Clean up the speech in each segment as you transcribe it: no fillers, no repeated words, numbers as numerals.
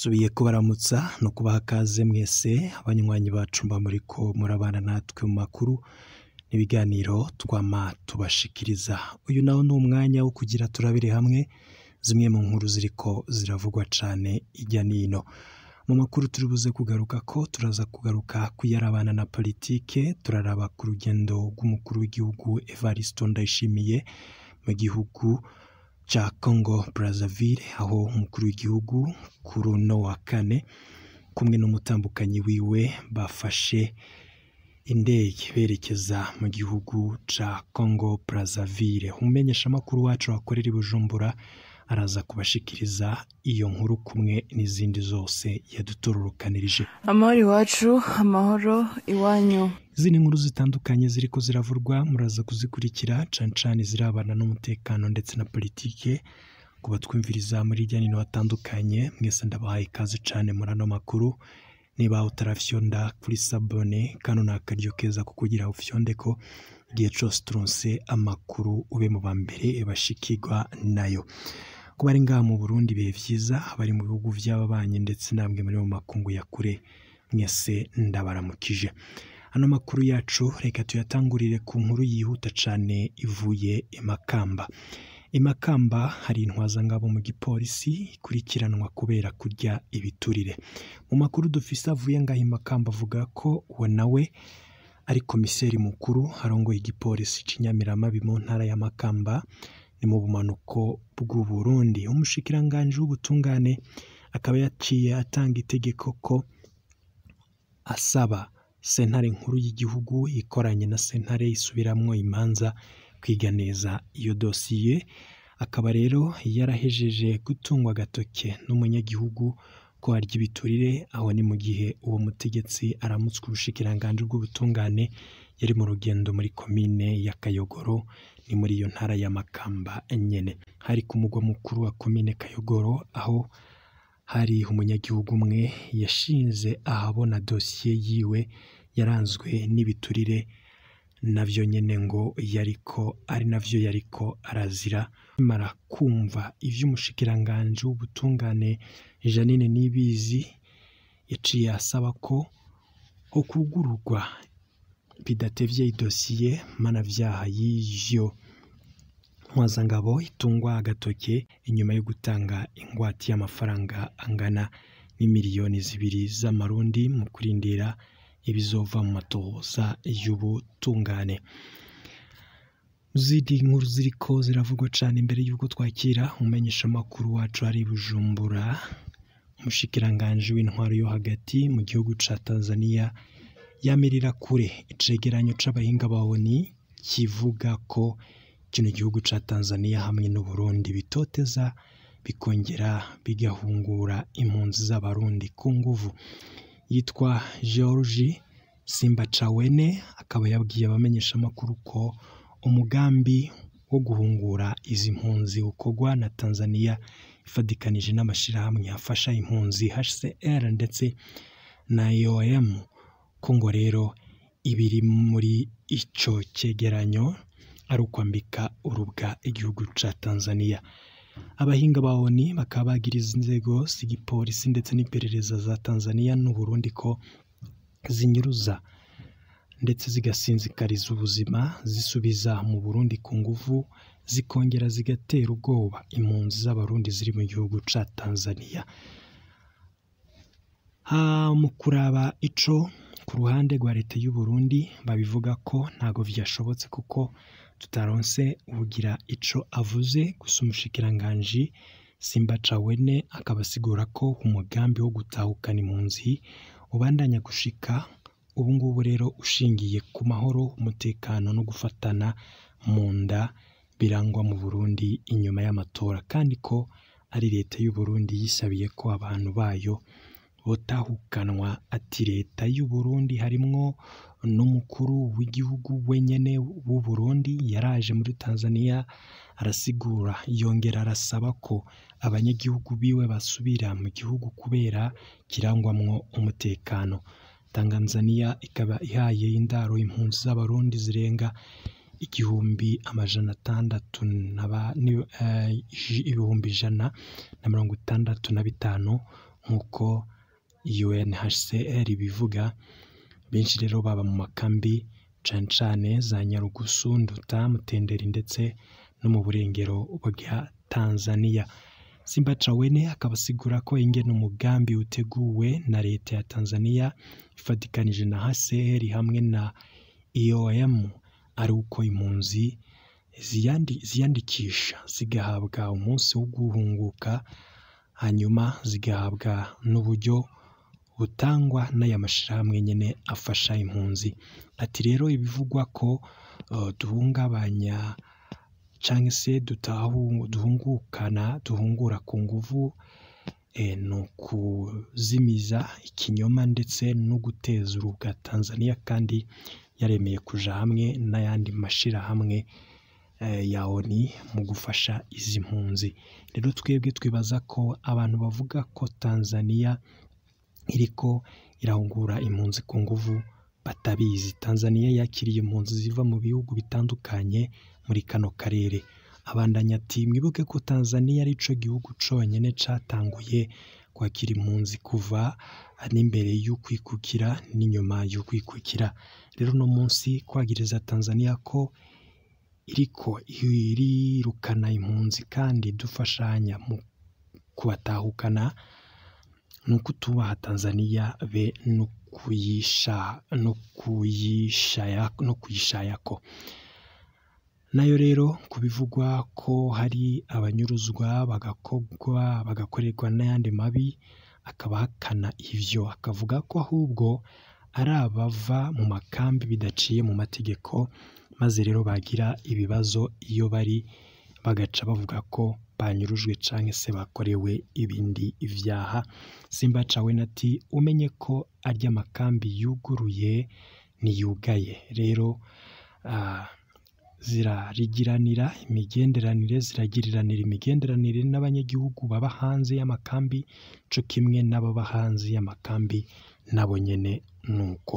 Nsubiye kubaramutsa no kubaha kaze mwese abanywanyi bacu mba muriko murabana natwe mu makuru n'ibiganiro twama tubashikiriza. Uyu nawo ni umwanya wo kugira turabire hamwe zimwe mu nkuru ziriko ziravugwa cane irya nino. Mu makuru turibuze kugaruka ko turaza kugaruka kuyarabana na politike, turaraba ku rugendo rw'umukuru w'igihugu Evariste Ndayishimiye mu gihugu ca Congo Brazzaville, aho umukuru w'igihugu kuri uno wa kane kumwe n'umutambukanyi wiwe bafashe indege berekeza mu gihugu ca Congo Brazzaville. Umumenyeshamakuru wacu akorera i Bujumbura araza kubashikiriza iyo nkuru kumwe n'izindi zose yadutororokanirije. Amahoro iwacu, amahoro iwanyu. Izindi nkuru zitandukanye ziriko ziravurwa muraza kuzikurikira cane cane zirabana n'umutekano ndetse na politike. Kuba twumviriza muri hirya nino hatandukanye, mwese ndabahaye ikaze cane muri ano makuru. Niba utarafyonda kuri sabone, kano ni akaryo keza ko kugira ufyondeko igihe cose turonse amakuru ube mu ba mbere bashikirwa nayo. Kuba ari ngaha mu Burundi ibihe vyiza, abari mu bihugu vy'ababanyi ndetse namwe muri mu makungu ya kure, mwese ndabaramukije. Ano makuru yacu reka tuyatangurire ku nkuru yihuta cane ivuye i Makamba. I Makamba hari intwazangabo mu gipolisi ikurikiranwa kubera kurya ibiturire. Mu makuru dufise avuye ngaha i Makamba avuga ko uwo nawe ari komiseri mukuru arongoye igipolisi c'Inyamiramabi mu ntara ya Makamba, ni mu bumanuko bw'u Burundi. Umushikiranganji w'ubutungane akaba yaciye atanga itegeko ko asaba sentare nkuru y'igihugu ikoranye na sentare isubiramwo imanza kwiga neza iyo dosiye. Akaba rero yarahejeje gutungwa agatoke n'umunyagihugu ko arya ibiturire, aho ni mu gihe uwo mutegetsi aramutswe ubushikiranganji bw'ubutungane yari mu rugendo muri komine ya Kayogoro, ni muri iyo ntara ya Makamba nyene. Hari ku mugwa mukuru wa komine Kayogoro, aho hari umunyagihugu umwe yashinze ahabona dosiye yiwe yaranzwe n'ibiturire, navyo nyene ngo yariko ari navyo yariko arazira. Mara kumva ivy'umushikiranganji w'ubutungane Jeanine Nibizi, yaciye asaba ko hokwugururwa bidatevye idosiye mpanavyaha y'ivyo ntwazangabo itungwa agatoke inyuma yo gutanga ingwate y'amafaranga angana n'imiliyoni 2 z'amarundi mu kurindira ibizova mu matohoza y'ubutungane. Zindi nkuru ziriko ziravugwa cane imbere y'uko twakira umumenyeshamakuru wacu ari Bujumbura, umushikiranganji w'intwaro yo hagati mu gihugu ca Tanzania yamirira kure icegeranyo c'abahinga ba ONU kivuga ko kino gihugu ca Tanzania hamwe n'u Burundi bitoteza bikongera bigahungura impunzi z'abarundi ku nguvu. Yitwa George Simbachawene akaba yabwiye abamenyeshamakuru ko umugambi wo guhungura izi mpunzi ukorwa na Tanzania ifadikanije n'amashirahamwe afasha impunzi HCR ndetse na IOM, ko ngo rero ibiri muri ico cegeranyo ari ukwambika urubwa igihugu ca Tanzania. Abahinga ba ONU bakaba bagiriza inzego z'igipolisi ndetse n'iperereza za Tanzania n'u Burundi ko zinyuruza ndetse zigasinzikariza ubuzima, zisubiza mu Burundi ku nguvu, zikongera zigatera ubwoba impunzi z'abarundi ziri mu gihugu ca Tanzania. Mu kuraba ico ku ruhande rwa leta y'u Burundi babivuga ko ntago vyashobotse kuko tutaronse ugira ico avuze, gusa umushikiranganji Simbachawene akaba asigura ko umugambi wo gutahukana impunzi ubandanya gushika ubu ngubu rero ushingiye ku mahoro, umutekano no gufatana mu nda birangwa mu Burundi inyuma y'amatora, kandi ko ari leta y'u Burundi yisabiye ko abantu bayo botahukanwa. Ati leta y'u Burundi harimwo n'umukuru w'igihugu wenyene w'u Burundi yaraje muri Tanzania arasigura, yongera arasaba ko abanyagihugu biwe basubira mu gihugu kubera kirangwamwo umutekano. Tanzania ikaba ihaye indaro impunzi z'abarundi zirenga 1665 ibihumbi 165, nk'uko UNHCR ibivuga. Benshi rero baba mu makambi cane cane za Nyarugusu, Nduta, Mutenderi ndetse no mu burengero bwa Tanzania. Simba Chawene akaba asigura ko ingene umugambi uteguwe na leta ya Tanzania ifatikanije na HCR hamwe na IOM ari uko impunzi ziyandikisha zigahabwa umunsi wo guhunguka, hanyuma zigahabwa n'uburyo butangwa n'aya mashirahamwe nyene afasha impunzi. Ati rero ibivugwa ko duhungabanya canke se duhungukana duhungura ku nguvu, ni ukuzimiza ikinyoma ndetse no guteza urubwa Tanzania, kandi yaremeye kuja hamwe n'ayandi mashirahamwe ya ONU mu gufasha izi mpunzi. Rero twebwe twibaza ko abantu bavuga ko Tanzania iriko irahungura impunzi ku nguvu batabizi. Tanzania yakiriye impunzi ziva mu bihugu bitandukanye muri kano karere. Abandanya ati mwibuke ko Tanzania arico gihugu conyene catanguye kwakira impunzi kuva n'imbere y'ukwikukira n'inyuma y'ukwikukira. Rero uno munsi kwagiriza Tanzania ko iriko irirukana impunzi kandi dufashanya mu kubatahukana ni ukutubaha Tanzania be no kuyishayako. Nayo rero kubivugwa ko hari abanyuruzwa bagakogwa bagakorerwa n'ayandi mabi, akaba ahakana ivyo, akavuga ko ahubwo ari abava mu makambi bidaciye mu mategeko, maze rero bagira ibibazo iyo bari bagaca bavuga ko banyurujwe canke se bakorewe ibindi ivyaha. Simba Chawene ati umenye ko arya makambi yuguruye niyugaye, rero ziragiriranira imigenderanire n'abanyagihugu baba hanze y'amakambi co kimwe n'ababa hanze y'amakambi nabo nyene nuko.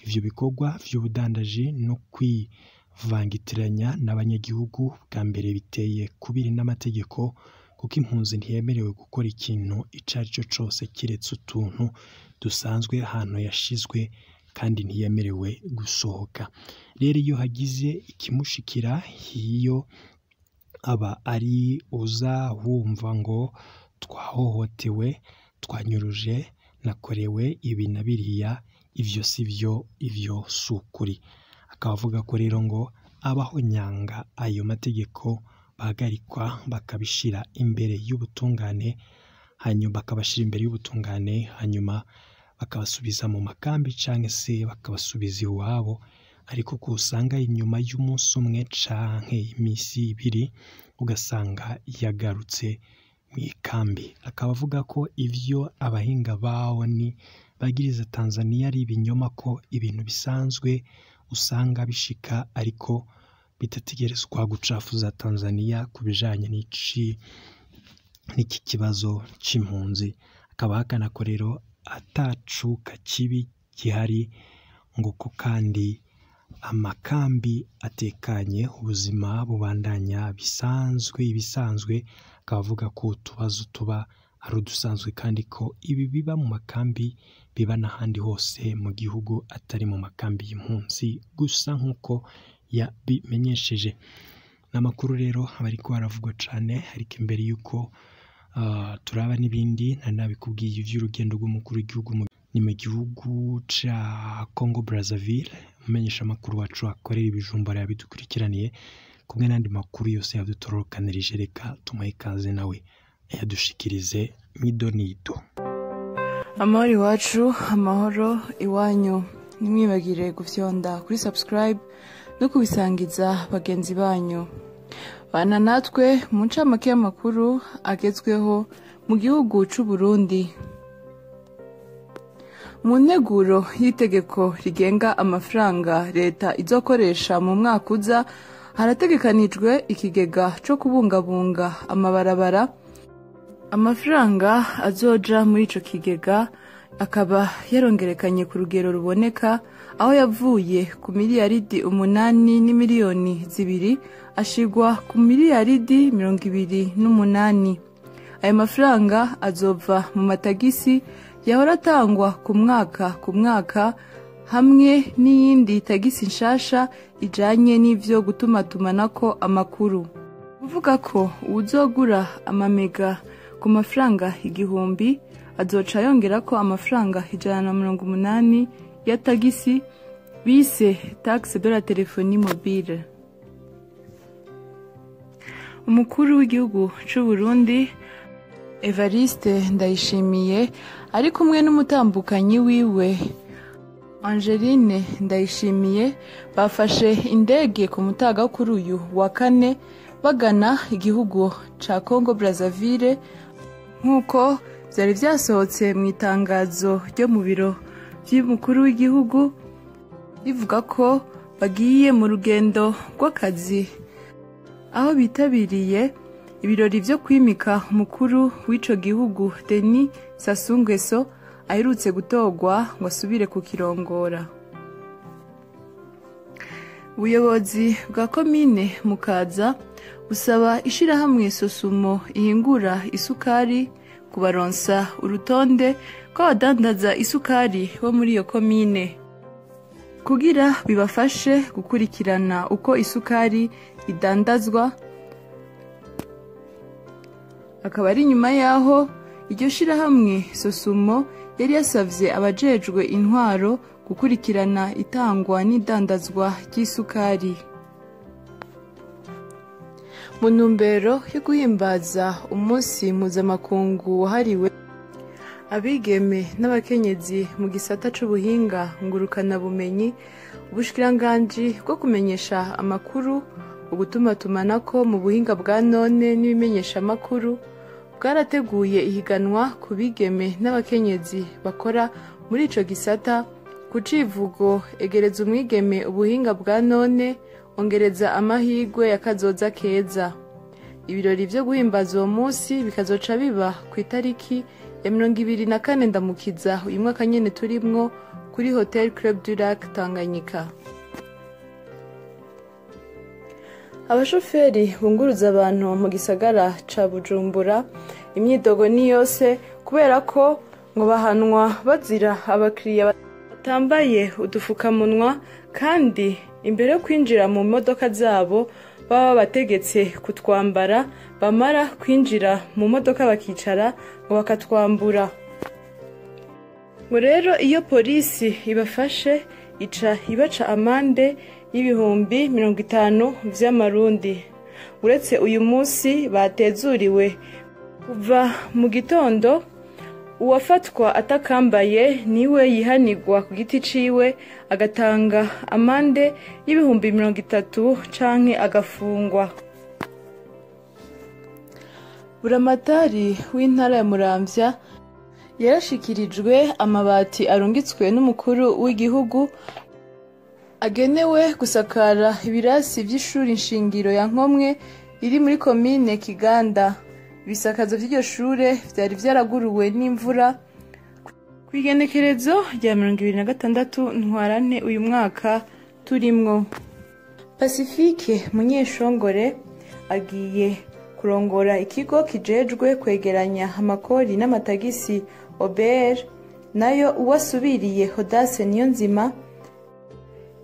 Ivyo bikorwa vy'ubudandaji no kwivangitiranya n'abanyagihugu bwa mbere biteye kubiri n'amategeko, kuko impunzi ntiyemerewe gukora ikintu ico arico cose kiretse utuntu dusanzwe ahantu yashizwe, kandi ntiyemerewe gusohoka. Rero iyo hagize ikimushikira, iyo aba ari uza wumva ngo twahohotewe, twanyuruje, nakorewe ibi na biriya, ivyo si vyo, ivyo si ukuri. Akaba avuga ko rero ngo abahonyanga ayo mategeko bahagarikwa bakabishira imbere y'ubutungane, hanyuma bakabashira imbere y'ubutungane, hanyuma bakabasubiza mu makambi canke se bakabasubiza iwabo. Ariko ko usanga inyuma y'umunsi umwe canke imisi ibiri ugasanga yagarutse mw'ikambi. Akaba avuga ko ivyo abahinga ba ONU bagiriza Tanzania ari ibinyoma, ko ibintu bisanzwe usanga bishika ariko bidategerezwa gucafuza Tanzania ku bijanye n'iki kibazo c'impunzi. Akaba ahakana ko rero atacuka kibi gihari, ngo ko kandi amakambi atekanye, ubuzima bubandanya bisanzwe ibisanzwe. Akaba avuga ko utubazo tuba ari udusanzwe, kandi ko ibi biba mu makambi biba n'ahandi hose mu gihugu atari mu makambi y'impunzi gusa, nk'uko yabimenyesheje. N'amakuru rero aba ariko aravugwa cane, ariko imbere y'uko turaba n'ibindi nari nabikubwiye ivy'urugendo rw'umukuru w'igihugu ni mu gihugu ca Congo Brazzaville. Umumenyesha makuru wacu akorera ibijumbura yabidukurikiraniye kumwe n'andi makuru yose yadutororokanirije. Reka tumuhe ikaze nawe ayadushikirize mwidonido. Amahoro iwacu, amahoro iwanyu. Ntimwibagire gufyonda kuri subscribe no kubisangiza bagenzi banyu. Bana natwe mu ncamake y'amakuru agezweho mu gihugu c'u Burundi. Mu nteguro y'itegeko rigenga amafaranga leta izokoresha mu mwaka uza, harategekanijwe ikigega co kubungabunga amabarabara. Amafaranga azoja muri ico kigega akaba yarongerekanye ku rugero ruboneka, aho yavuye ku miliyaridi 8 n'imiliyoni 2 ashigwa ku miliyaridi 28. Ayo mafaranga azova mu matagisi yahora atangwa ku mwaka ku mwaka, hamwe n'iyindi tagisi nshasha ijanye n'ivyo gutumatumanako amakuru. Kuvuga ko uwuzogura amamega ku mafaranga 1000 azoca yongerako amafaranga 180 ya tagisi bise taxe de la téléphonie mobile. Umukuru w'igihugu c'u Burundi Evariste Ndayishimiye ari kumwe n'umutambukanyi wiwe Angeline Ndayishimiye bafashe indege ku mutaga kuri uyu wa kane bagana igihugu ca Congo Brazzaville, nk'uko vyari vyasohotse mu itangazo ryo mu biro vy'umukuru w'igihugu rivuga ko bagiye mu rugendo rw'akazi, aho bitabiriye ibirori vyo kwimika umukuru w'ico gihugu Denis Sassou Nguesso aherutse gutorwa ngo asubire kukirongora. Ubuyobozi bwa komine Mukaza busaba ishirahamwe Sosumo ihingura isukari kubaronsa urutonde rw'abadandaza isukari bo muri iyo komine, kugira bibafashe gukurikirana uko isukari idandazwa. Akaba ari nyuma yaho iryo shirahamwe Sosumo yari yasavye abajejwe intwaro gukurikirana itangwa n'idandazwa ry'isukari. Mu ntumbero yo guhimbaza umunsi mpuzamakungu wahariwe abigeme n'abakenyezi mu gisata c'ubuhinga ngurukanabumenyi, ubushikiranganji bwo kumenyesha amakuru, ugutumatumanako mu buhinga bwa none n'ibimenyeshamakuru bwarateguye ihiganwa ku bigeme n'abakenyezi bakora muri ico gisata ku civugo egereza umwigeme ubuhinga bwa none, ongereza amahirwe ya kazoza keza. Ibirori vyo guhimbaza uwo munsi bikazoca biba ku itariki ya 24 Ndamukiza uyu mwaka nyene turimwo kuri Hotel Club du Lac Tanganyika. Abashoferi bunguruza abantu mu gisagara ca Bujumbura imyidogo ni yose, kubera ko ngo bahanwa bazira abakiriya batambaye udufukamunwa, kandi imbere yo kwinjira mu modoka zabo baba bategetse kutwambara, bamara kwinjira mu modoka bakicara ngo bakatwambura. Ngo rero iyo polisi ibafashe ica ibaca amande y'50,000 vy'amarundi. Uretse uyu munsi batezuriwe kuva mu gitondo, uwafatwa atakambaye niwe yihanirwa ku giti ciwe agatanga amande y'30,000 canke agafungwa. Buramatari w'intara ya Muramvya yarashikirijwe amabati arungitswe n'umukuru w'igihugu agenewe gusakara ibirasi vy'ishuri nshingiro ya Nkomwe iri muri komine Kiganda. Ibisakazo vy'iryo shure vyari vyaraguruwe n'imvura kw'igenekerezo rya 26 Ntwarante uyu mwaka turimwo. Pacifique Munyeshongore agiye kurongora ikigo kijejwe kwegeranya amakori n'amatagisi OBR, nayo uwasubiriye Hodase Niyonzima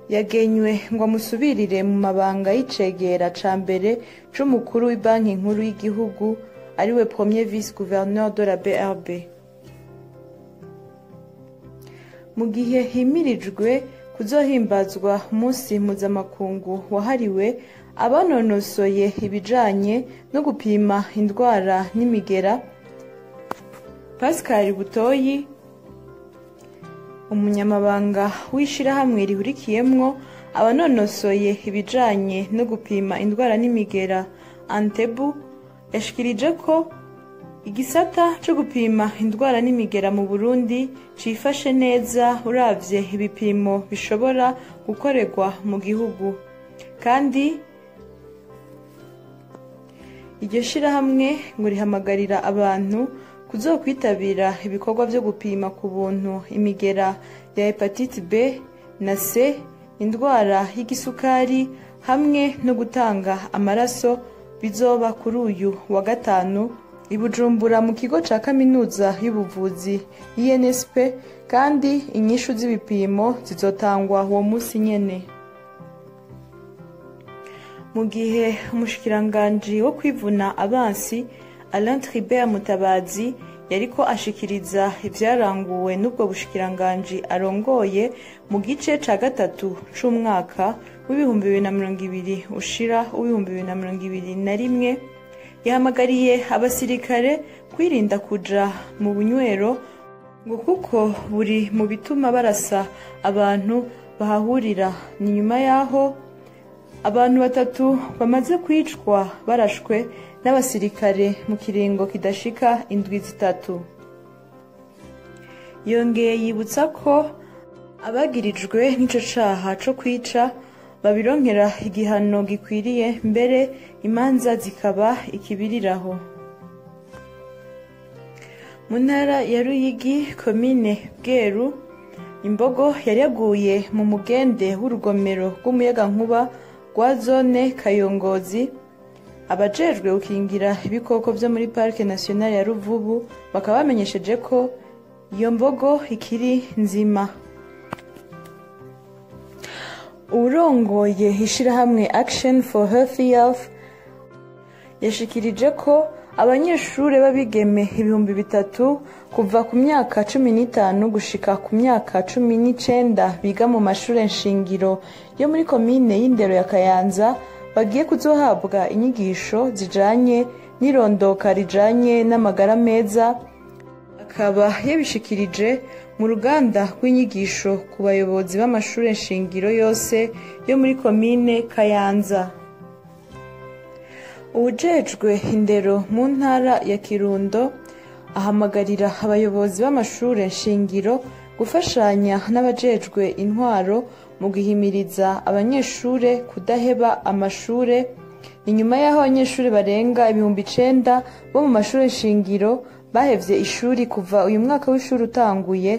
yagenywe ngo amusubirire mu mabanga y'icegera ca mbere c'umukuru w'ibanki nkuru y'igihugu, ariwe premier vice-gouverneur de la BRB. Mu gihe himirijwe kuzohimbazwa umunsi mpuzamakungu wahariwe abanonosoye ibijanye no gupima indwara n'imigera, Pascal Butoyi, umunyamabanga w'ishirahamwe rihurikiyemwo abanonosoye ibijanye no gupima indwara n'imigera Antebu, yashikirije ko igisata co gupima indwara n'imigera mu Burundi cifashe neza uravye ibipimo bishobora gukorerwa mu gihugu, kandi iryo shirahamwe ngo rihamagarira abantu kuzokwitabira ibikorwa vyo gupima ku buntu imigera ya hepatite B na C, indwara y'igisukari hamwe no gutanga amaraso bizoba kuri uyu wa gatanu i Bujumbura mu kigo ca kaminuza y'ubuvuzi INSP, kandi inyishu z'ibipimo zizotangwa uwo munsi nyene. Mu gihe umushikiranganji wo kwivuna abansi Alain Tribert Mutabazi yariko ashikiriza ivyaranguwe n'ubwo bushikiranganji arongoye mu gice ca gatatu c'umwaka w'2020 ushira w'2021, yahamagariye abasirikare kwirinda kuja mu bunywero ngo kuko buri mu bituma barasa abantu bahahurira. Ni nyuma yaho abantu batatu bamaze kwicwa barashwe n'abasirikare mu kiringo kidashika indwi zitatu. Yongeye yibutsa ko abagirijwe n'ico caha co kwica babironkera igihano gikwiriye, mbere imanza zikaba ikibiriraho. Mu ntara ya Ruyigi, komine Bweru, imbogo yari yaguye mu mugende w'urugomero rw'umuyagankuba rwa zone Kayongozi. Abajejwe gukingira ibikoko vyo muri Parke Nationale ya Ruvubu bakaba bamenyesheje ko iyo mbogo ikiri nzima. Uwurongoye ishirahamwe Action for Healthy Health yashikirije ko abanyeshure b'abigeme 3000 kuva ku myaka 15 gushika ku myaka 19 biga mu mashure nshingiro yo muri komine y'Indero ya Kayanza bagiye kuzohabwa inyigisho zijanye n'irondoka rijanye n'amagara meza. Akaba yabishikirije mu ruganda rw'inyigisho ku bayobozi b'amashure nshingiro yose yo muri komine Kayanza. Uwujejwe indero mu ntara ya Kirundo ahamagarira abayobozi b'amashure nshingiro gufashanya n'abajejwe intwaro mu guhimiriza abanyeshure kudaheba amashure. Ni nyuma y'aho abanyeshure barenga 9000 bo mu mashure nshingiro bahevye ishuri kuva uyu mwaka w'ishuri utanguye,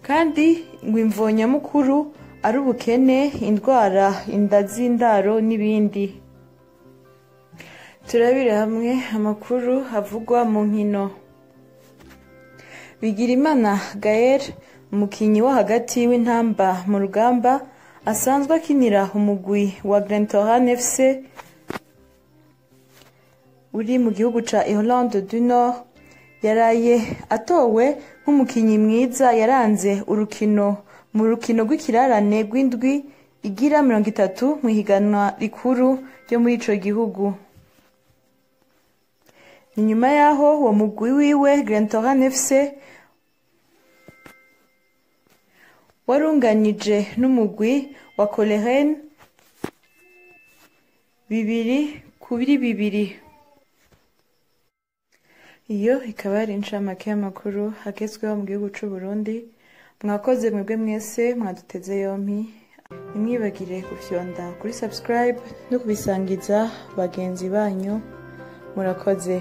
kandi ngo imvo nyamukuru ari ubukene, indwara, inda z'indaro n'ibindi. Turabire hamwe amakuru avugwa mu nkino. Bigirimana Gael, umukinyi wo hagati w'intamba mu rugamba, asanzwe akinira umugwi wa Glentoran FC uri mu gihugu ca Irlande du Nord, yaraye atowe nk'umukinyi mwiza yaranze urukino mu rukino rw'ikirarane rw'indwi igira 30 mu higanwa rikuru ryo muri ico gihugu. Ni nyuma yaho uwo mugwi wiwe Glentoran FC warunganije n'umugwi wa Coleraine 2-2. Iyo ikaba ari incamake y'amakuru agezweho mu gihugu c'u Burundi. Mwakoze mwebwe mwese mwaduteze yompi. Ntimwibagire gufyonda kuri subscribe no kubisangiza bagenzi banyu. Murakoze.